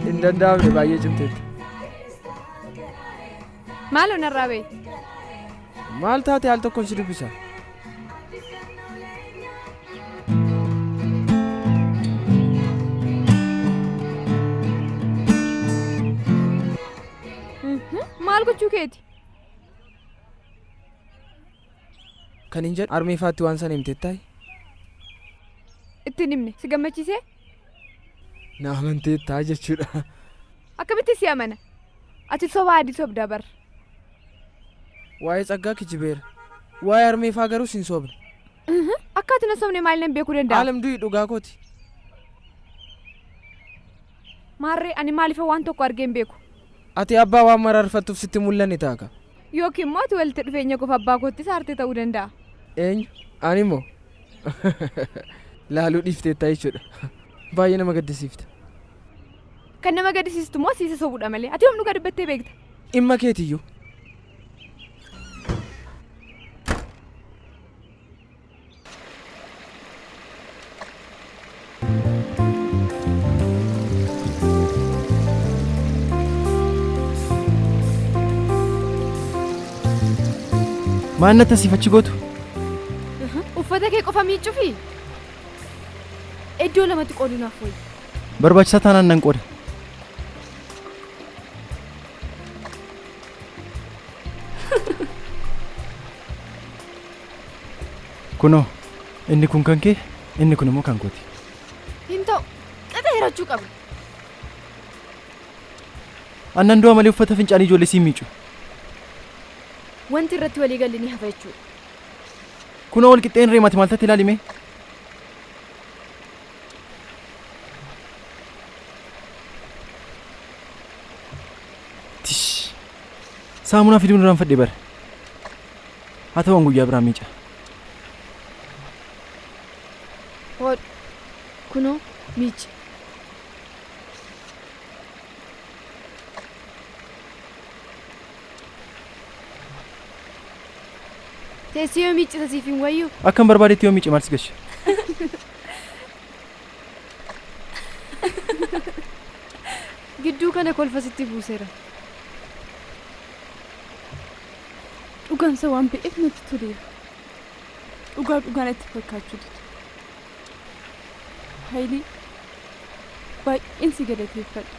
Hin danda'amne baay'ee cimteetti. Maaloo narraa ba'i? Maal taate al tokkoon si dubbisa? Maal gochuu keeti? Kan hin jedhu harmeefaatti waan sana himteettaayi? Ittiin himne si gammachiisee? Na amanteettaa jechuudha. Akkamitti si amana? Ati soba adii sobda bar. Waa'ee tsaggaa kijibeera. Waa'ee harmeefaa garuu sin sobne. Akka ati na sobne maal nan beekuu danda'a? Aalam du'i dhugaa kooti. Maarree ani maaliif waan tokko argee hin beeku? Ati abbaa waan mararfattuuf sitti mul'anne taaka. Yookiin immoo ati walitti dhufeenya qofa abbaa kootti saartee ta'uu danda'a. Eenyu? Ani immoo? Laaluu dhiifteetta jechuudha. Baay'ee nama gaddisiifta. Kan nama gaddisiistu immoo siisa sobuudha malee. Ati yoom dhugaa dubbattee beekta? Dhimma keetiyyuu. Maal natti asiif achi gootu? Uffata kee qofa miiccuufi? Iddoo lamatti qooduu naaf wayya. Barbaachisaa taanaan nan qooda. Kunoo, inni kun kan kee, inni kun immoo kan kooti. Hin ta'u, qixa hirachuu qabna. Annan du'a malee uffata fincaanii ijoollee siin miicu. Wanti irratti walii galle ni hafa jechuudha. Kunoo wal qixxeen reemati maal taate ilaalime? Tish! Saamunaa fiduun irraan fadhee bara. Haa ta'u an guyyaa biraan miica. Hodhu. Kunoo miici. Teessee yoo miiccita siif hin wayyuu? Akkan barbaadetti yoo miice maal si gashe? Gidduu kana kolfa sitti buuseera. Dhugaansa waan ba'eef natti toleera. Dhugaa dhugaan itti fakkaachuu dide. Haayilii baay'een si galateeffadha.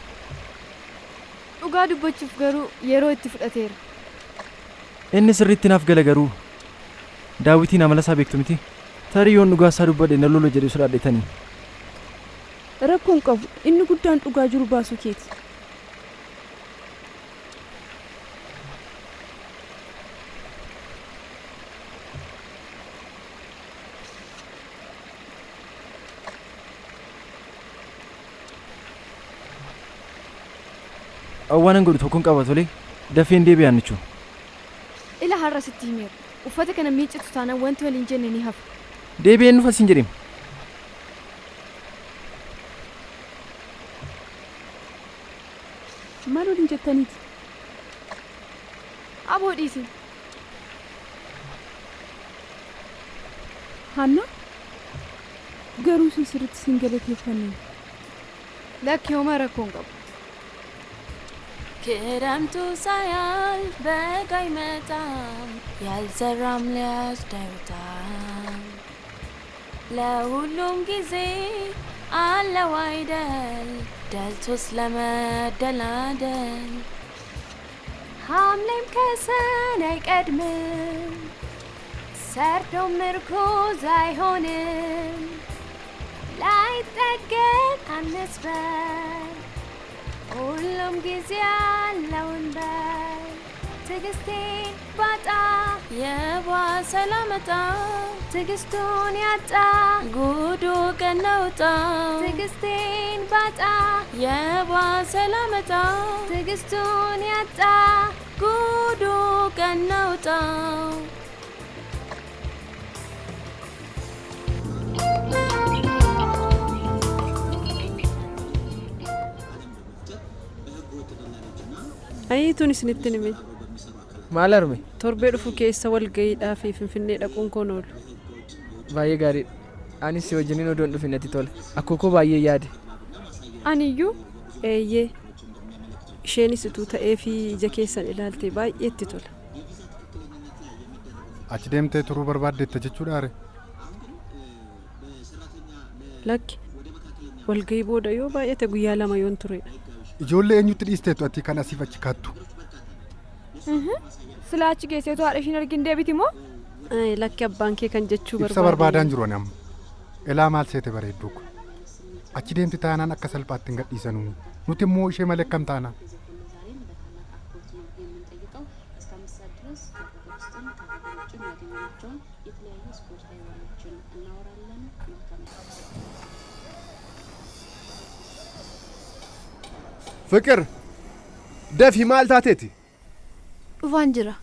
Dhugaa dubbachuuf garuu yeroo itti fudhateera. Inni sirriitti naaf gala garuu Daawitiin amala isaa beektu miti. Tarii yoon dhugaa isaa dubbadhe na lola jedhee sodaadhetanii. Rakkoon qabu inni guddaan dhugaa jiru baasuu keeti. Awwaanan godhu tokkoon qaba tolee dafeen deebi'aan jechuun. Ila har'a sitti himeera. Uffata kana miiccitu taanaan wanti waliin jenne ni hafa. Deebi'een dhufa siin jedheem. Maal waliin jettaniiti? Aboo dhiisi. Hanna garuu isin sirriitti siin galateeffanne. Lakki homaa rakkoo hin qabu. ክረምቱ ሳያልፍ በጋ አይመጣም፣ ያልዘራም ሊያጭድ አይወጣም። ለሁሉም ጊዜ አለው አይደል ደልቶስ ለመደላደል። ሐምሌም ከሰኔ አይቀድምም፣ ሰርዶም ምርኩዝ አይሆንም። ላይጠገን አንስበር፣ ሁሉም ጊዜ አለው እንበል። ትዕግስቴን ባጣ የባሰ ላመጣ፣ ትዕግስቱን ያጣ ጉዱ ቀን ነውጣ። ትዕግስቴን ባጣ የባሰ ላመጣ፣ ትዕግስቱን ያጣ ጉዱ ቀን ነውጣ። Ayiituun isinitti hime. Maal harme? Torbee dhufu keessa walga'iidhaa fi Finfinnee dhaquun koon oolu. Baay'ee gaariidha. Anis si wajjiniin odoon dhufe natti tola. Akkoo koo baay'ee yaade. Aniyyuu. Eeyyee. Isheenis utuu ta'ee fi ija keessan ilaalte baay'ee itti tola. Achi deemtee turuu barbaaddeetta jechuudha are? Lakki. Walga'ii booda yoo baay'ate guyyaa 2 yoon turedha. Ijoollee eenyutti dhiisteetu ati kan asiif achi kaattu? Silaa achi geesseetu haadha ishiin argin deebiti moo? Lakki abbaan kee kan jechuu Ibsa barbaadaan jiru ani amma. Elaa maal seete bareedduu ko. Achi deemti taanaan akka salphaatti hin gadhiisanuu. Nuti immoo ishee malee akkam taana? Fiqir dafii maal taateeti? Dhufaan jira.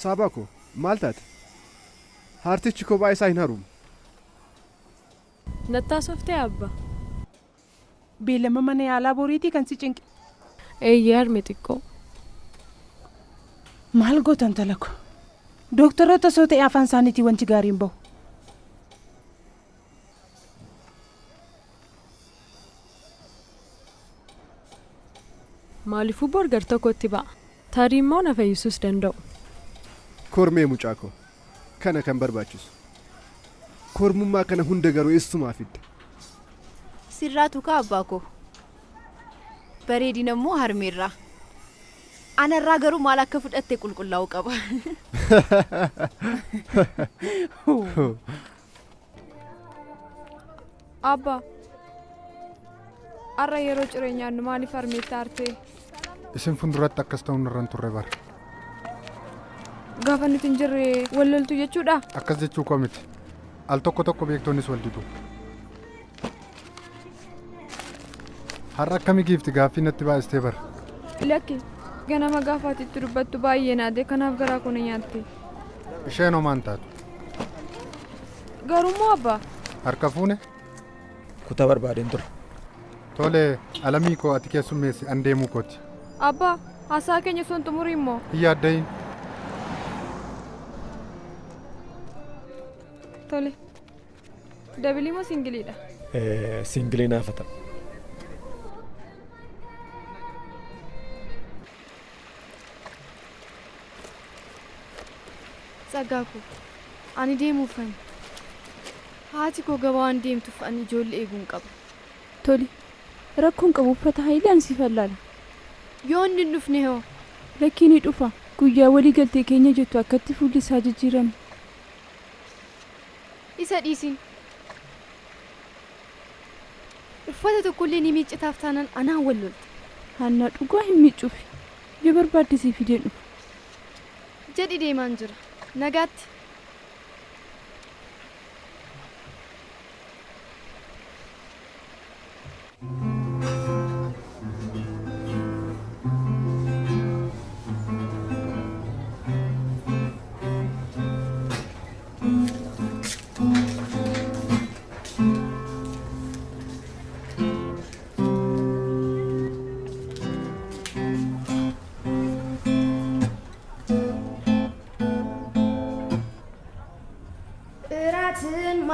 Saabaa koo maal taate? Haartichi kophaa isaa hin harumu. Nattaa softee abba. Beellama mana yaalaa boriitii kan si cinqe. Eeyyee harme xiqqoo. Maal gootan talako? Doktoroota osoo ta'e afaan isaaniitii wanti gaariin bahu. Maaliifuu bor gar tokkotti ba'a? Tarii immoo na fayyisuus danda'u. Kormee mucaa koo kana kan barbaachisu. Kormummaa kana hunda garuu eessumaa fidde? Sirraatu kaa abbaa koo. Bareedina immoo harmeerraa. Anarraa garuu maal akka fudhatte qulqullaa'uu qaba. Abbaa, har'a yeroo ciree nyaannu maaliif harmeetti aartee? Isin fuulduratti akkas ta'uun irra hin turre bara. Gaafa nuti hin jirre wal loltu jechuudha? Akkas jechuu koo miti. Al tokko tokko beektonnis wal didu. Har'a akkami giifti gaaffii natti baay'istee bara. Lakki ganama gaafa ati itti dubbattu baay'ee naade kanaaf garaa koo na nyaatte. Isheen homaan taatu. Garuu moo abbaa? Harka fuune? Kutaa barbaadeen ture. Tole alamii koo ati keessummeessi an deemuu kooti. Abbaa haasaa keenya sun xumurii immoo. Hin yaaddayin. Tole. Dabilii moo singiliidha? Singilii naaf ta'a. Tsaggaa koo ani deemuufani. Haati koo gabaa waan deemtuuf ani ijoollee eeguun qaba. Tole rakkoon qabu uffata haayilaan siif allaala. Yoo inni hin dhufne hoo? Lakki ni dhufa. Guyyaa walii galtee keenya jettu akkatti fuulli isaa jijjiirame. Isa dhiisin. Uffata tokkollee ni miiccitaaf taanaan anaan wal lolta. Hannaa dhugaa hin miiccuufi. Yoo barbaadde siif fideen dhufa. Jedhi deemaan jira. Nagaatti.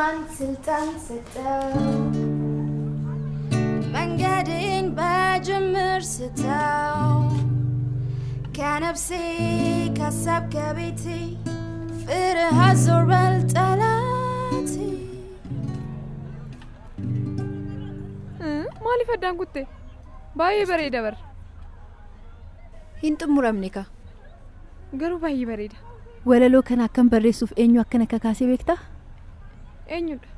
ማን ስልጣን ሰጠው? መንገዴን በጅምር ስተው ከነፍሴ ከሀሳብ ከቤቴ ፍርሃት ዞር በል ጠላቴ። Maaliif addaan kutte? Baay'ee bareeda bara. Hin xumuramne ka. Garuu baay'ee bareeda. Walaloo kana akkam barreessuuf eenyu akkana kakaasee beektaa? Eenyudha?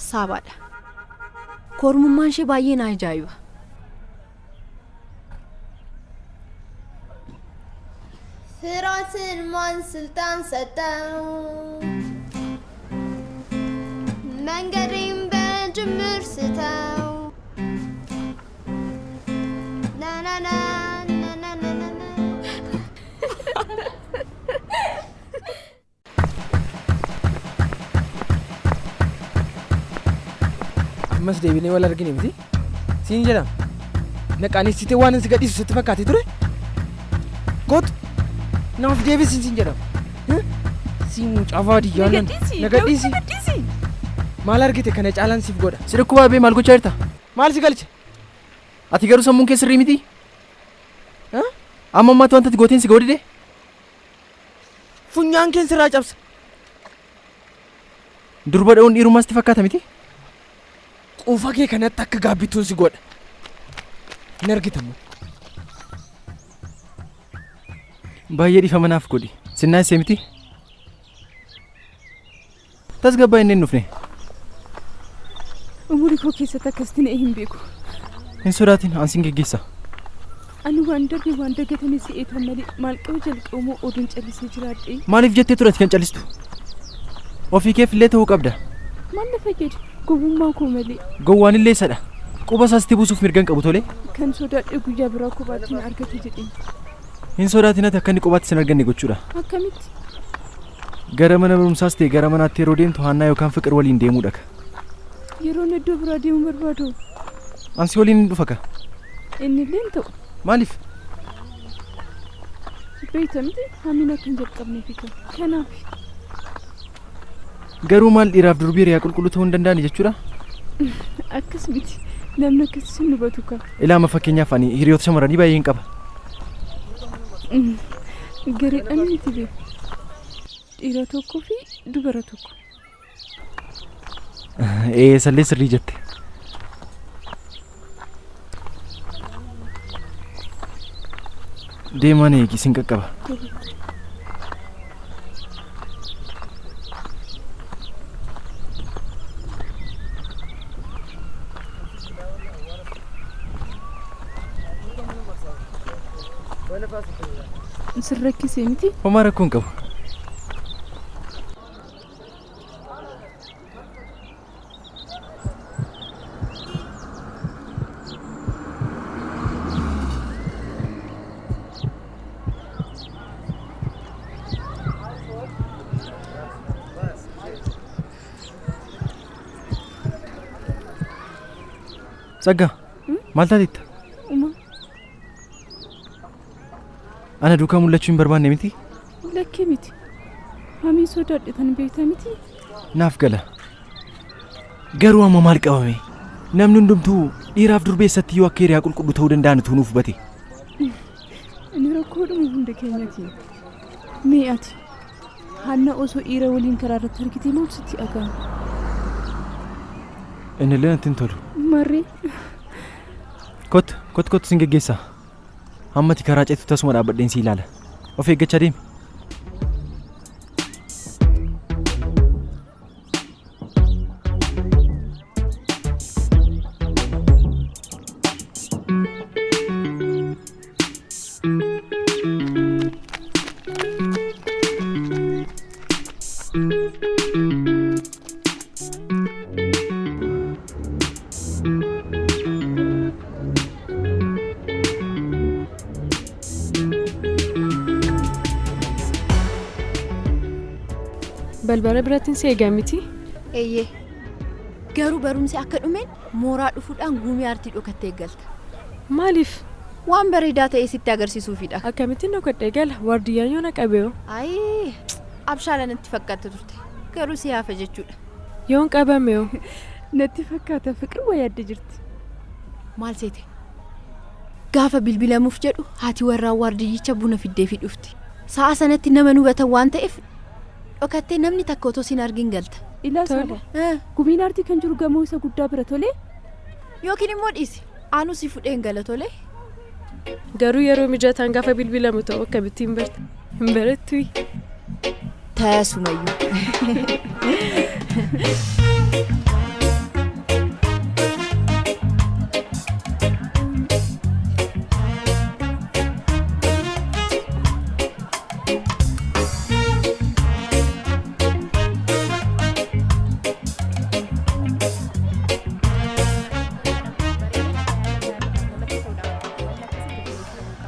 Saabaadha. Kormummaan ishee baay'ee na ajaa'iba. ፍርሃትን ማን ስልጣን ሰጠው? መንገዴን በጅምር ስተው ናናና ናናናና። Ammas deebinee wal argine miti? Siin jedhama. Na qaanessitee waan si gadhiisu sitti fakkaatee ture? Kootu naaf deebisi siin jedhama. Si mucaa baadiyyaa nan. Na gadhiisi. Maal argite kana caalaan siif godha? Si dhukkubaa bee maal gochaa jirta? Maal si galche? Ati garuu sammuun kee sirrii miti? Amma ammaatti wanta ati gooteen si godhide? Funyaan keen sirraa cabsa. Durba dha'uun dhiirummaa sitti fakkaata miti? Quufa kee kanatti akka gaabbituun si godha. Hin argitamu. Baay'ee dhiifama naaf godhi. Sinnaa isee miti? Tasgabbaa inni hin dhufne. Umurii koo keessatti akkasitti na hin beeku. Hin sodaatin, an sin geggeessa. Ani waan darbe waan dagatame si'eetan malee maal qaba jalqabumoo oduun callisee jiraadhe. Maaliif jettee ture ati kan callistu? Ofii keef illee ta'uu qabda. Maal na fayyadu? Gowwummaa koo malee. Gowwaan illee isadha. Quba isaas itti buusuuf mirga hin qabu tole. Kan sodaadhe guyyaa biraa kophaatti na argate jedheen. Hin sodaatin ati akka inni kophaatti sin arganne gochuudha. Akkamitti? Gara mana barumsaas ta'e gara manaatti yeroo deemtu Haannaa yookaan Fiqir waliin deemuudha ka. Yeroon iddoo biraa deemuu barbaadu. An si waliin hin dhufa ka. Inni illee hin ta'u. Maaliif? Beekta miti hamiin akka hin jalqabneefi ka. Kanaaf. Garuu maal dhiiraaf durbii hiriyaa qulqulluu ta'uu hin danda'ani jechuudha? Akkas miti. Namni akkasii sin hubatu ka. Ilaama fakkeenyaaf ani hiriyoota shamarranii baay'een qaba. Gareedhaan miti beeku. Dhiira tokkoo fi dubara tokko. Ee sallee sirrii jette. Deemaan eegi sin qaqqaba. Sin rakkisee miti? Homaa rakkoo hin qabu. Tsaggaa, maal taateetta? Uma. Ana duukaa mul'achuu hin barbaanne miti? Lakkee miti. Hamiin sodaadhe tan beekta miti? Naaf gala. Garuu amma maal qabame? Namni hundumtuu dhiiraaf durbeessatti yoo akka hiriyaa qulqulluu ta'uu danda'an utuu nuuf hubate. Inni rakkoodhuma hunda keenyati. Mee ati Haannaa osoo dhiira waliin karaa irratti argitee maaltu sitti dhaga'ama? Inni illee natti hin tolu. Marree. Kottu, kottu, kottu sin geggeessa. Hamma ati karaa ceetu tasuma dhaabbadheen si ilaala. Of eeggachaa deemi. Balbala biratti si eegaa miti? Eeyyee. Garuu barumsi akka dhumeen mooraa dhufuudhaan guumii aartii dhokattee galta. Maaliif? Waan bareedaa ta'e sitti agarsiisuufidha. Akkamittiin dhokadhee gala? Waardiyyaan yoo na qabee? Ayii, abshaala natti fakkaatte turte. Garuu si hafa jechuudha. Yoon qabame hoo? Natti fakkaata Fiqir waa yaaddee jirti. Maal seete? Gaafa bilbilamuuf jedhu haati warraa waardiyyicha buna fiddeefii dhufti. Sa'a sanatti nama nu hubatan waan ta'eef dhokattee namni takka otoo siin argin galta. Ilaa Saaba. Gumiin aartii kan jiru gamoo isa guddaa bira tolee? Yookiin immoo dhiisi. Anuu si fudheen gala tolee? Garuu yeroo mijataan gaafa bilbilamu ta'u akkamittiin barta? Hin barattuyi. Tasumayyuu.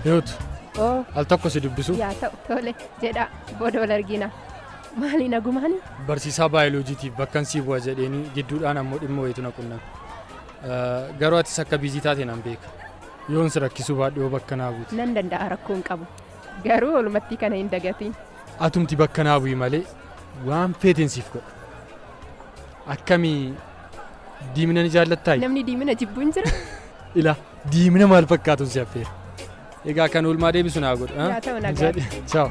Hiwoot, al tokko si dubbisu. Yaa ta'u tole jedha booda wal argina. Maali nagumaani? Barsiisaa baayoloojiitiif bakkan sii bu'a jedheeni gidduudhaan ammoo dhimma wayiitu na qunname. Garuu atis akka biizii taate nan beeka. Yoon si rakkisuu baadhu yoo bakka naa buute. Nan danda'a rakkoo hin qabu. Garuu olumatti kana hin dagatiin. Atumti bakka naa bu'i malee waan feeteen siif godha. Akkamii diimina ni jaallattaayi? Namni diimina jibbu hin jira. Ilaa diimina maal fakkaatuun si affeera? Egaa kan oolmaa deebisu naa godhu. Yaa ta'u nagaa. Ciao.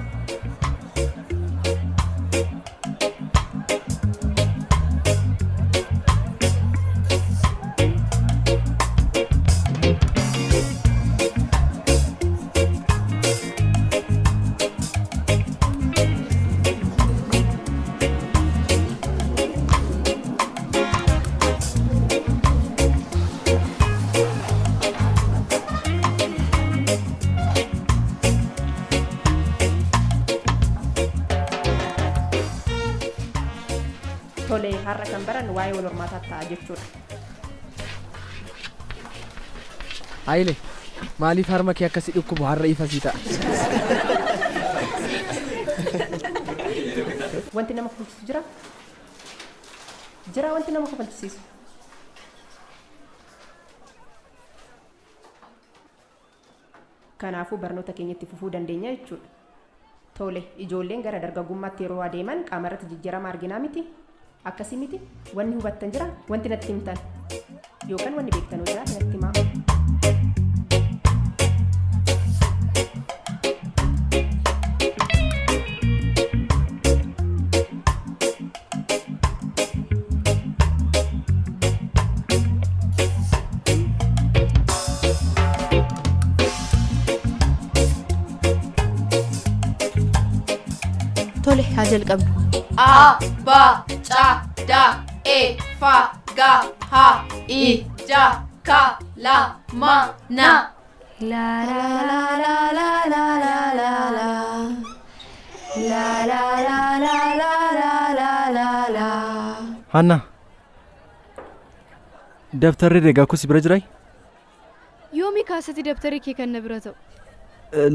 Tole har'a kan baran waa'ee wal hormaataa ta'a jechuudha. Hayilee maaliif harma kee akkasi dhukkubu har'a ifa sii ta'a? Wanti nama kofalchiisu jira? Jira wanti nama kofalchisiisu? Kanaafuu barnoota keenya itti fufuu dandeenya jechuudha. Tole ijoolleen gara dargaggummaatti yeroo adeeman qaama irratti jijjiirama arginaa miti? Akkasii miti wanni hubattan jira wanti natti himtan yookaan wanni beektan jira natti himaa. Tole haa jalqabnu. A B C D E F G H I J K L M N. La la la la la la la la la. La la la la la la la la la. Hanna. Dabtarri herreegaa koo si bira jiraa? Yoomi kaasati dabtarri kee kan na bira ta'u?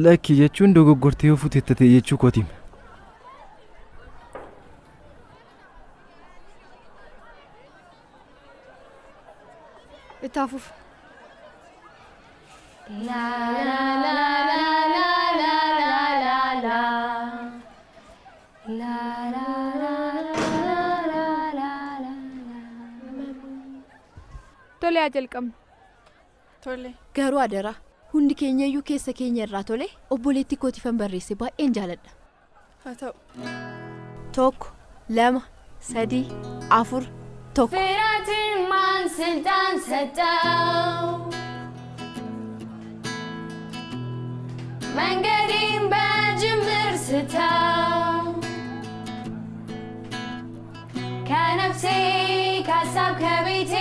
Lakki jechuun dogoggortee yoo fuutetta ta'e jechuu kootiim. Itti hafuuf. La la la la la la la la la. La la la la la la la. Tole haa jalqabnu. Tole. Garuu adaraa hundi keenyayyuu keessa keenya irraa tole obboleettii kootiifan barreesse baay'een jaaladha. Haa ta'u. 1 2 3 4 1. ፍርሃትን ማን ስልጣን ሰጠው? መንገዴን በጅምር ስተው ከነፍሴ ከሀሳብ ከቤቴ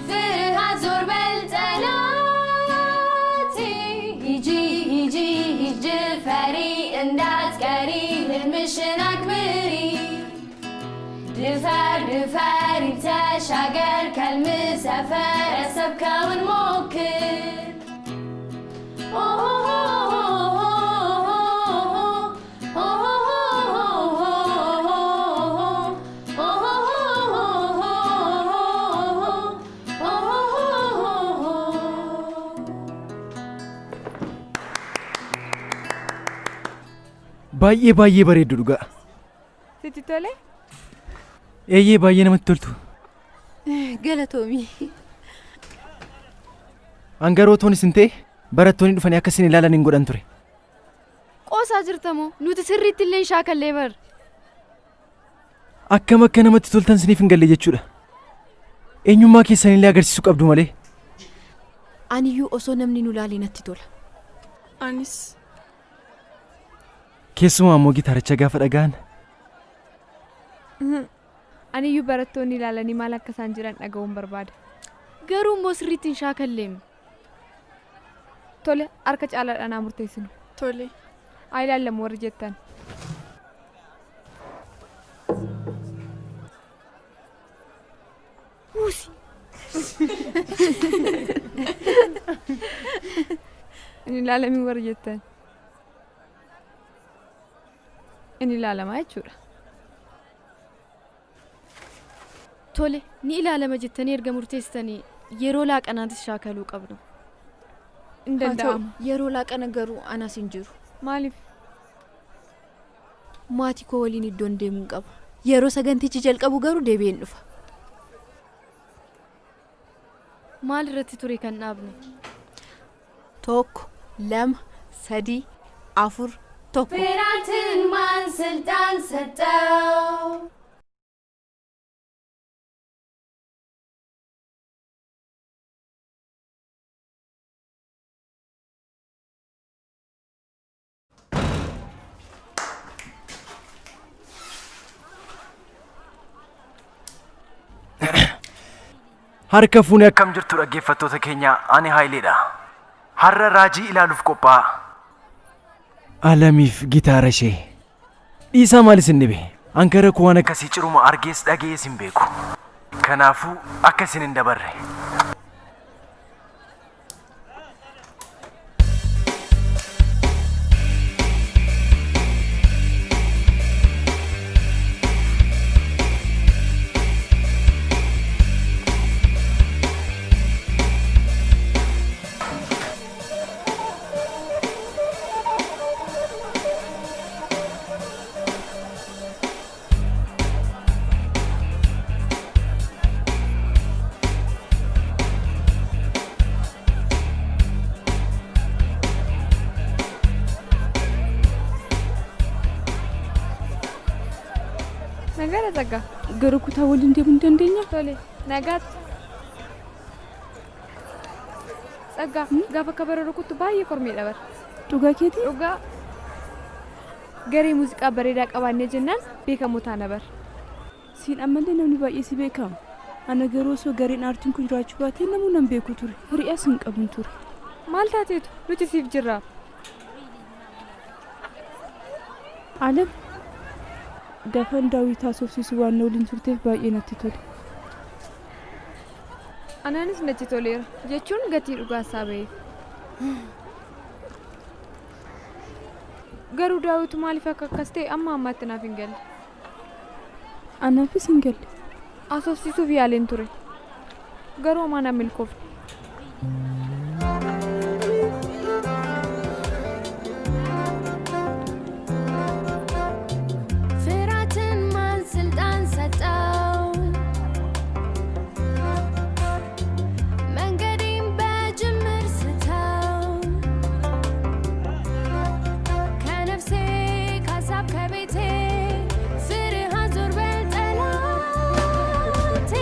ፍርሃት ዞር በል ጠላቴ። ሂጂ ሂጂ ሂጂ ፈሪ እንዳትቀሪ ህልምሽን አክብሪ። ድፈር ድፈር ተሻገር ከልም ሰፈር ያሰብከውን ሞክር። Baay'ee baay'ee bareeddu dhugaa. Sitti tole? Eeyyee baay'ee namatti toltu. Galatoomi. An garuu otoon isin ta'e barattoonni dhufanii akka isin ilaalan hin godhan ture. Qoosaa jirtamoo nuti sirriitti illee hin shaakallee bar. Akkam akka namatti toltan isiniif hin galle jechuudha. Eenyummaa keessanillee agarsiisuu qabdu malee. Aniyyuu osoo namni nu ilaalee natti tola. Anis. Keessumaa immoo gitaaricha gaafa dhaga'an. Aniyyuu barattoonni ilaalanii maal akka isaan jiran dhaga'uun barbaada. Garuu immoo sirriitti hin shaakalleem. Tole, harka caalaadhaan haa murteessinu. Tole. Haa ilaallamu warri jettan. Uusi. Hin ilaalamin warri jettan. Hin ilaalamaa jechuudha. Tole, ni ilaalama jettanii erga murteessitanii yeroo laaqanaatis shaakaluu qabna. Hin danda'amu. Yeroo laaqana garuu anas hin jiru. Maaliif? Maatii koo waliin iddoon deemuun qaba. Yeroo sagantichi jalqabu garuu deebi'een dhufa. Maal irratti ture kan dhaabne? 1, 2, 3, 4, 1. ፍርሃትን ማን ስልጣን ሰጠው? Harka fuunee akkam jirtu dhaggeeffattoota keenya, ani Haayileedha. Har'a raajii ilaaluuf qophaa'a. Alamiif gitaara ishee. Dhiisaa, maal isin dhibe? Ankara koo waan akkasii ciruma argees dhagees hin beeku. Kanaafuu akka isin hin dabarre. Nagaadha Tsaggaa. Gara kutaa waliin deemuu ni dandeenya? Tole, nagaatti. Tsaggaa, gaafa kabaroo rukuttu baay'ee kormeedha bar. Dhugaa keetii? Dhugaa. Garee muuziqaa bareedaa qabaannee jennaan beekamoo taana bar. Siin ammallee namni baay'ee si beekama. Ana garuu osoo gareen aartiin kun jiraachuu baatee namuu nan beeku ture. Hiriyaas hin qabun ture. Maal taateetu, nuti siif jirra. Alam, gaafan Daawit haasofsiisu waan na waliin turteef baay'ee natti tole. Anaanis natti toleera jechuun gatii dhugaa isaa ba'eef. Garuu Daawitu maaliif akka akkas ta'e amma ammaatti naaf hin galle. Anaafis hin galle. Haasofsiisuuf yaaleen ture. Garuu homaa naan milkoofne. ፍርሃትን ማን ስልጣን ሰጠው? መንገዴን በጅምር ስተው ከነፍሴ ከሀሳብ ከቤቴ ፍርሃት ዞር በል ጠላቴ።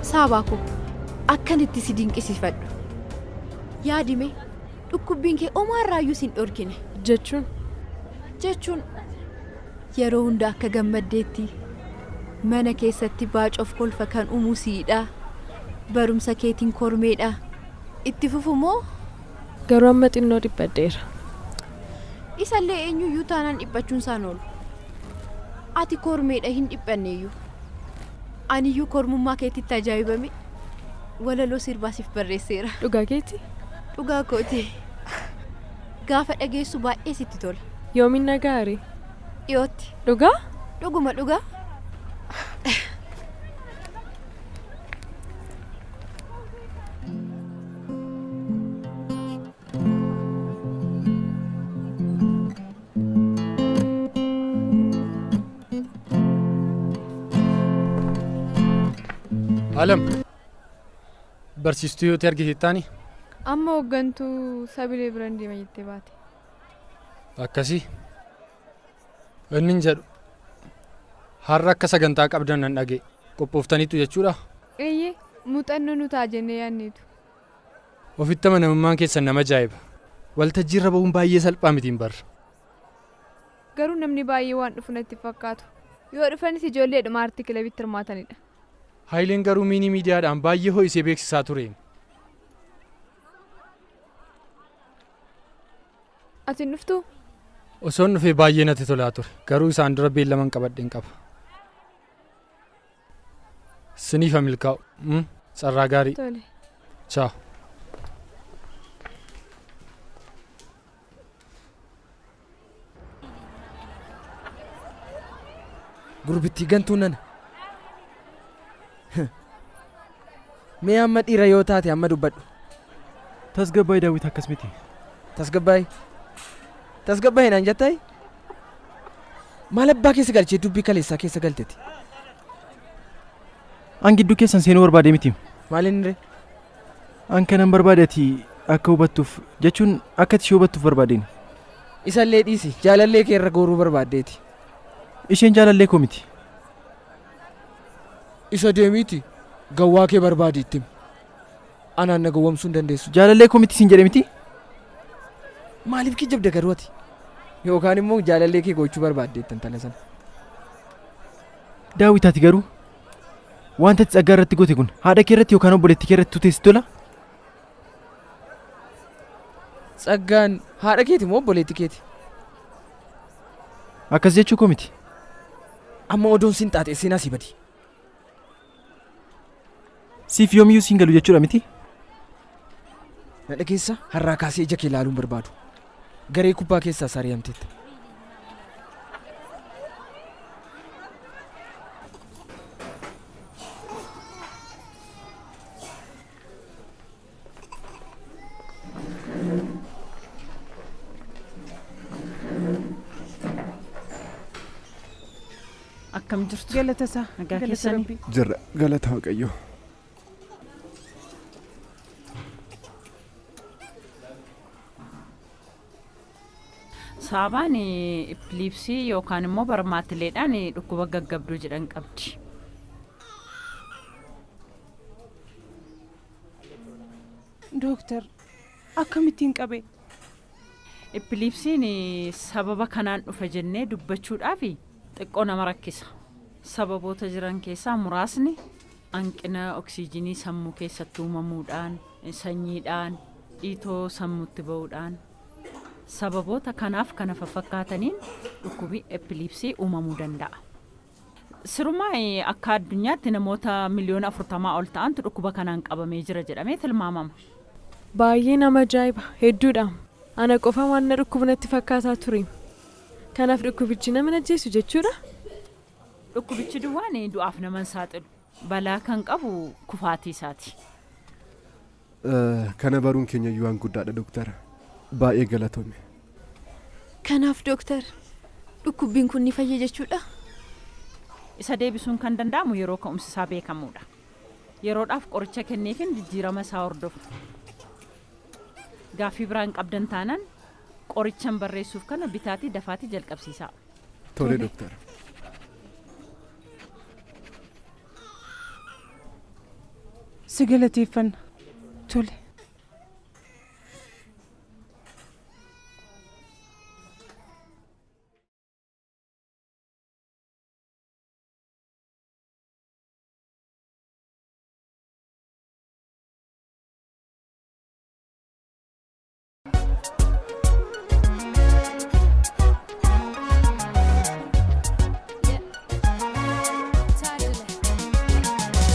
Saabaa koo, akkan itti si dinqisiifadhu. Yaadime, dhukkubbiin kee omaarraayyuu si hin dhorkine. Jechuun? Jechuun yeroo hunda akka gammaddeetti mana keessatti baacoof kolfa kan uumuu siidha. Barumsa keetiin kormeedha. Itti fufu moo? Garuu amma xinnoo dhiphadheera. Isallee eenyuyyuu taanaan dhiphachuun isaan oolu. Ati kormeedha, hin dhiphanneeyyuu. Aniyyuu kormummaa keetitti ajaa'ibame walaloo sirbaasiif barreesseera. Dhugaa keeti? Dhugaa kooti. Gaafa dhageessu baay'ee sitti tola. Yoomin nagaari? Dhiyootti. Dhugaa? Dhuguma dhugaa. Alam, barsiistuu yoo ta'e argite taani? Amma hooggantuu sabilee biraan deema jettee baate. Akkasii. Inni hin jedhu. Har'a akka sagantaa qabdan nan dhagee qophooftaniitu jechuudha. Eeyyee, muuxannoo nu ta'a jennee yaadneetu. Ofitti amanamummaan keessan nama ajaa'iba. Waltajjiirra bahuun baay'ee salphaa miti hin barra. Garuu namni baay'ee waan dhufu natti fakkaatu. Yoo dhufanis ijoolleedhuma aartii kilabitti hirmaatanidha. Haayileen garuu miinii miidiyaadhaan baay'ee ho'isee beeksisaa ture. Ati hin dhuftuu? Osoon dhufee baay'ee natti tolaa ture. Garuu isaan dura beellaman qabadheen qaba. Siniif haa milkaa'u. Carraa gaarii. Tole. Chaaw. Gurbittii gantuu nana. Mee amma dhiira yoo taate amma dubbadhu. Tasgabbaa'ii Daawit akkas miti. Tasgabbaa'ii. Tasgabbaa'ii naan jettaayi? Maal abbaa keessa galchee dubbii kaleessaa keessa galteeti? An gidduu keessan seenuu barbaade miti. Maaliin ree? An kanan barbaade ati akka hubattuuf jechuun akka ati ishee hubattuuf barbaadeen. Isallee dhiisi jaalallee kee irra gooruu barbaaddeeti. Isheen jaalallee koo miti. Isa deemiiti gawwaa kee barbaadi itti. Anaan na gowwomsuu hin dandeessu. Jaalallee koo miti siin jedhe miti? Maaliif kijibda garuu ati? Yookaan immoo jaalallee kee gochuu barbaaddeetta intala sana. Daawit ati garuu wanta ati tsaggaa irratti goote kun haadha kee irratti yookaan obboleettii kee irratti tuteessi tola? Tsaggaan haadha keeti moo obboleettii keeti? Akkas jechuu koo miti. Amma odoon siin xaaxee seenaa sii badi. Siif yoomiyyuu siin galu jechuudha miti? Na dhageessa har'aa kaasee ija kee ilaaluun barbaadu. Garee kubbaa keessaa sari'amteetta. Akkam jirtu? Galata isaa. Nagaa keessanii? Jirra galata Waaqayyoo. Saabaan epilepsii yookaan immoo barmaatileedhaan dhukkuba gaggabduu jedhan qabdi. Dooktar, akkamittiin qabe? Epilepsiin sababa kanaan dhufa jennee dubbachuudhaaf xiqqoo nama rakkisa. Sababoota jiran keessaa muraasni hanqina oksijiinii sammuu keessatti uumamuudhaan, sanyiidhaan, dhiitoo sammuutti ba'uudhaan. Sababoota kanaaf kana faffakkaataniin dhukkubi epilepsii uumamuu danda'a. Sirumaa akka addunyaatti namoota miliyoona 40 ol ta'antu dhukkuba kanaan qabamee jira jedhamee tilmaamama. Baay'ee nama ajaa'iba hedduudha. Ana qofa waan na dhukkubu natti fakkaataa ture. Kanaaf dhukkubichi nama ajjeesu jechuudha. Dhukkubichi duwwaan du'aaf nama hin saaxilu. Balaa kan qabu kufaatii isaati. Kana baruun keenya iyyuu waan guddaadha dooktara. Baay'ee galatoome. Kanaaf dooktar, dhukkubbiin kun ni fayya jechuudha? Isa deebisuun kan danda'amu yeroo ka'umsi isaa beekamuudha. Yeroodhaaf qoricha kenneefin jijjiirama isaa hordofu. Gaaffii biraan qabdan taanaan qorichan barreessuuf kana bitaatii dafaatii jalqabsiisaa. Tole dooktar. Si galateeffanna. Tole.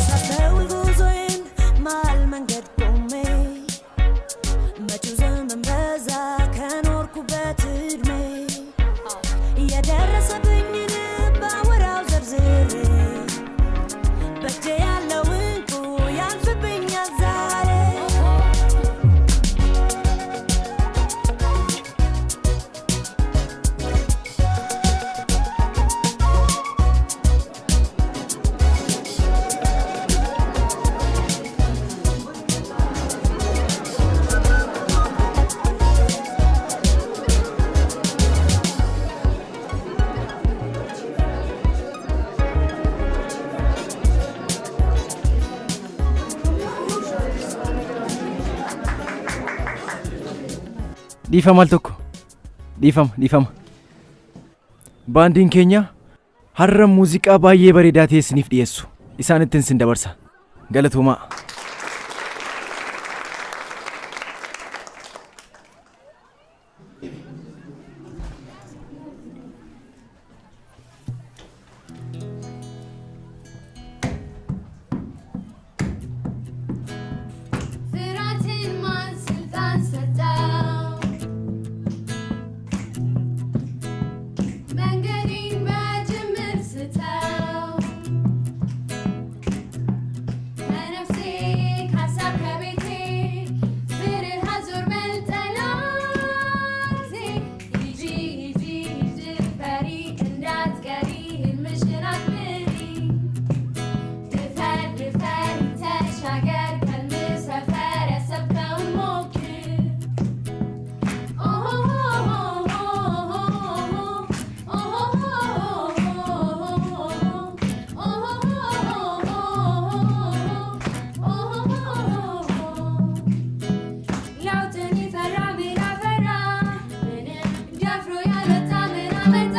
Sabe ጉዞዬን መሃል መንገድ ቆሜ Dhiifama al tokko. Dhiifama, dhiifama. Baandiin keenya har'a muuziqaa baay'ee bareedaa ta'e isiniif dhiyeessu. Isaan ittiin sin dabarsa. Galatoomaa. ፍራትን ማን ስልጣን ሰጠው? መንገዴን በጅምር ስተው ከነፍሴ ከሀሳብ ከቤቴ ፍርሃት ዞር በል ጠላቴ። ሂጂ ሂጂ ሂጂ ፈሪ እንዳትቀሪ ህልምሽን አክብሪ። ድፈር ድፈር ተሻገር ከህልም ሰፈር ያሰብከውን ሞክር። ለውጥን የፈራ ምን አፈራ? ምንም ደፍሮ ያልወጣ ምን አመጣ?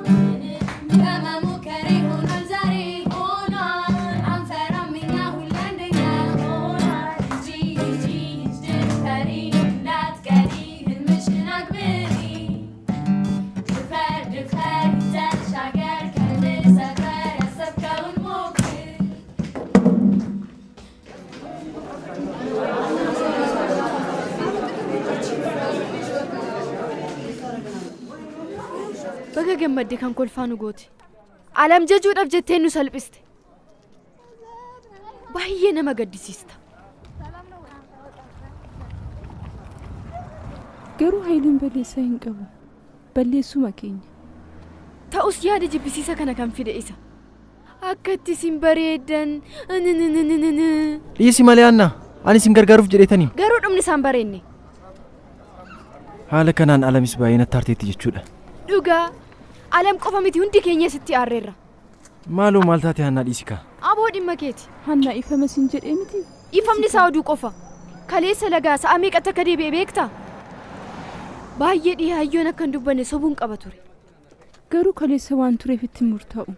ምንም በመሞከሬ ሆኗል ዛሬ ሆኗል። አንፈራም እኛ ሁሌ አንደኛ ሆኗል። ሂጂ ሂጂ ሂጂ ድፈሪ እንዳትቀሪ ህልምሽን አክብሪ። ድፈር ድፈር ተሻገር ከህልም ሰፈር ያሰብከውን ሞክር። Baga gammadde kan kolfaa nu goote. Alam jajuudhaaf jettee nu salphiste. Baay'ee nama gaddisiista. Garuu Hayileen balleessaa hin qabu. Balleessuma keenya. Ta'us yaada jibbisiisa kana kan fide isa. Akka itti isin bareeddan. Dhiisi malee Anna. Ani isin gargaaruuf jedheetanii. Garuu dhumni isaan bareenne. Haala kanaan Alamis baay'ee natti aarteetti jechuudha. Dhugaa Alam qofa miti hundi keenya sitti aarreerra. Maaloo maal taate Hannaa dhiisi kaa. Aboo dhimma keeti. Hannaa ifama sin jedhee miti. Ifamni isaa oduu qofa. Kaleessa lagaa sa'a meeqatti akka deebi'e beektaa? Baay'ee dhihaayyoon akka hin dubbanne sobuun qaba ture. Garuu kaleessa waan tureef itti murtaa'u.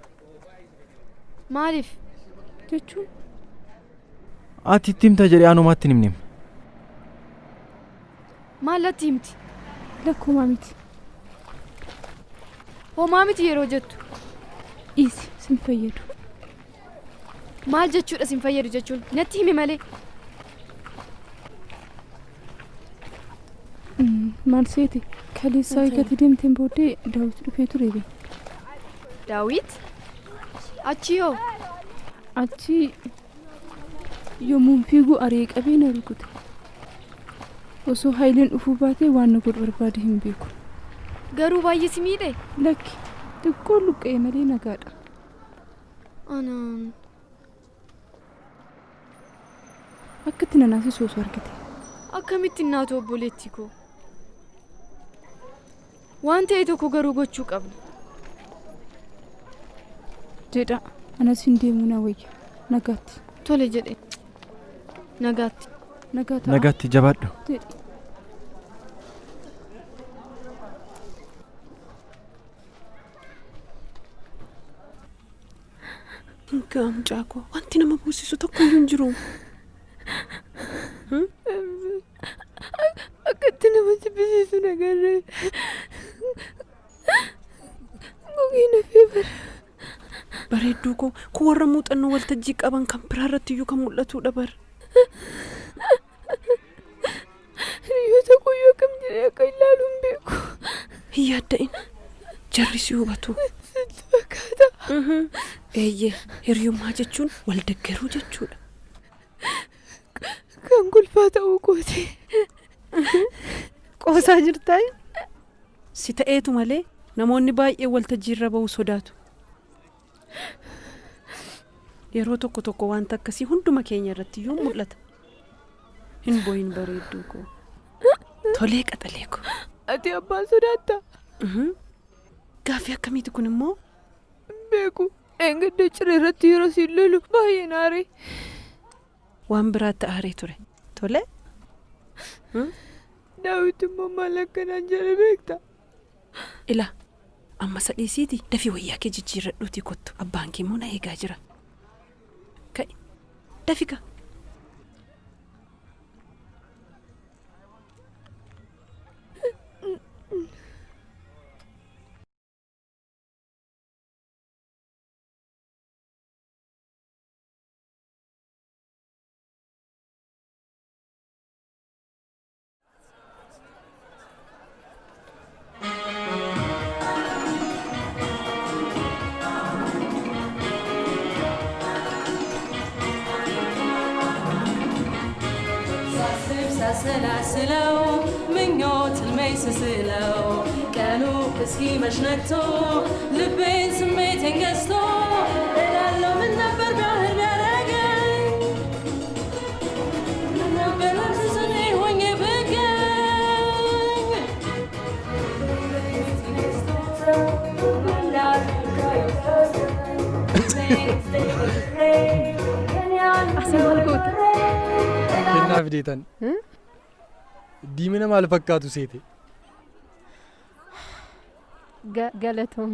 Maaliif? Jechuun Ati itti himta jedhee anumaatti hin himne. Maallatti himti? Lakkomaa miti. Homaa miti yeroo jettu. Dhiisi sin fayyadu. Maal jechuudha sin fayyadu jechuun natti himi malee. Maal seete kaleessaa eegatti deemteen booddee Daawit dhufee ture be. Daawit? Achi hoo? Achi yommuun fiigu ari'ee qabee na rukute. Osoo Hayileen dhufuu baatee waan na godhu barbaade hin beeku. Garuu baay'ee si miidhe? Lakki xiqqoo luqqa'e malee nagaadha. Anaan Akka itti na naasisu osoo argite. Akkamitti naatu obboleetti koo? Waan ta'e tokko garuu gochuu qabna. Jedha anas hin deemuu na wayya. Nagaatti. Tole jedhe. Nagaatti. Nagaa ta'a. Nagaatti jabaadhu. Jedhi. Hingaa mucaa koo wanti nama buusisu tokko iyyuu hin jiru. Akkatti nama jibbisiisu nagarree. Gogee nafee bara. Bareedduu koo kun warra muuxannoo waltajjii qaban kan biraa irratti iyyuu kan mul'atudha bara. Hiriyoota guyyoo akkam jedhee akka ilaalu hin beeku. Hin yaadda'in jarri si hubatu. Sitti fakkaata. Eeyyee hiriyummaa jechuun wal deeggaruu jechuudha. Kan kolfaa ta'uu kooti. Qoosaa jirtaa? Si ta'eetu malee namoonni baay'een waltajjii irra ba'uu sodaatu. Yeroo tokko tokko wanta akkasii hunduma keenya irratti iyyuu mul'ata. Hin boo'in bareedduu koo. Tolee qaxalee koo. Ati abbaan sodaattaa? Gaaffii akkamiiti kun immoo? Beeku. Eengadda ciree irratti yeroo siin lolu baay'ee naare. Waan biraatti aaree ture. Tolee? Daawit immoo maal akkanaan jedhe beekta? Ilaa amma sadhiisiiti dafii wayyaa kee jijjiirradhuutii kottu abbaan kee immoo na eegaa jira. Ka'i dafi ka. ሳሰላስለው ምኞት ህልሜን ስስለው ቀኑ እስኪመሽ ነግቶ ልቤን ስሜቴን ገዝቶ እላለሁ ምን ነበር ቢያህል ቢያደርገኝ ምን ነበር እኔ ሆኜ ብገኝ Asii maal goota? Kennaa fideetan. Diimina maal fakkaatu seete? Galatoom.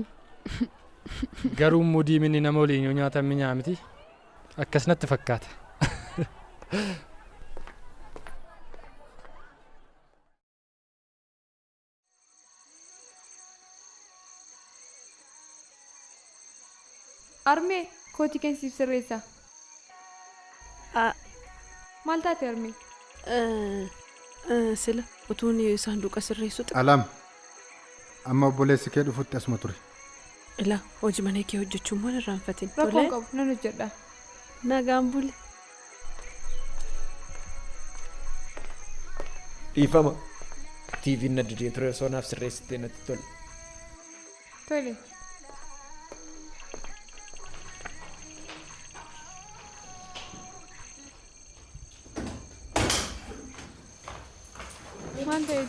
Garuu immoo diiminni nama waliin yoo nyaatan mi'aa miti. Akkas natti fakkaata. Armee kootii kan siif sirreessa. Maal taate armee? Sila utuun saanduqa sirreessu Alam amma obboleessi kee dhufutti asuma ture. Ilaa hojii mana kee hojjechuun maal irraanfatin? Rakkoo hin qabu nan hojjedha. Nagaan buli. Dhiifama. TV'n na didee ture osoo naaf sirreessitee natti tole. Tole. Maal ta'e?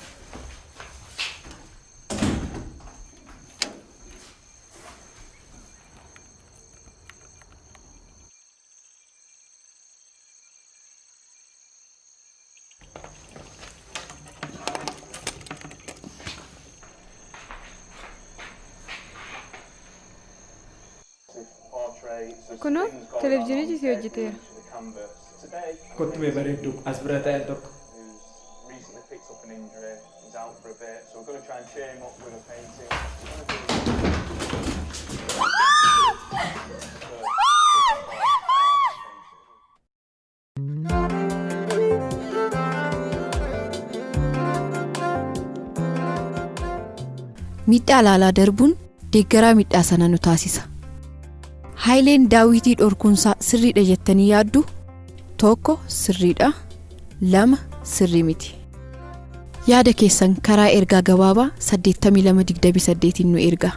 Kunoo televezyiinichi si hojjeteera. Kottu mee bareedduu as bira taa'e tokko. Miidhaa ilaalaa darbuun deeggaraa miidhaa sana nu taasisa. Haayileen daawwitii dhorkuunsaa sirriidha jettanii yaaddu? 1 sirriidha, 2 sirrii miti. Yaada keessan karaa ergaa gabaabaa 8228 nu ergaa.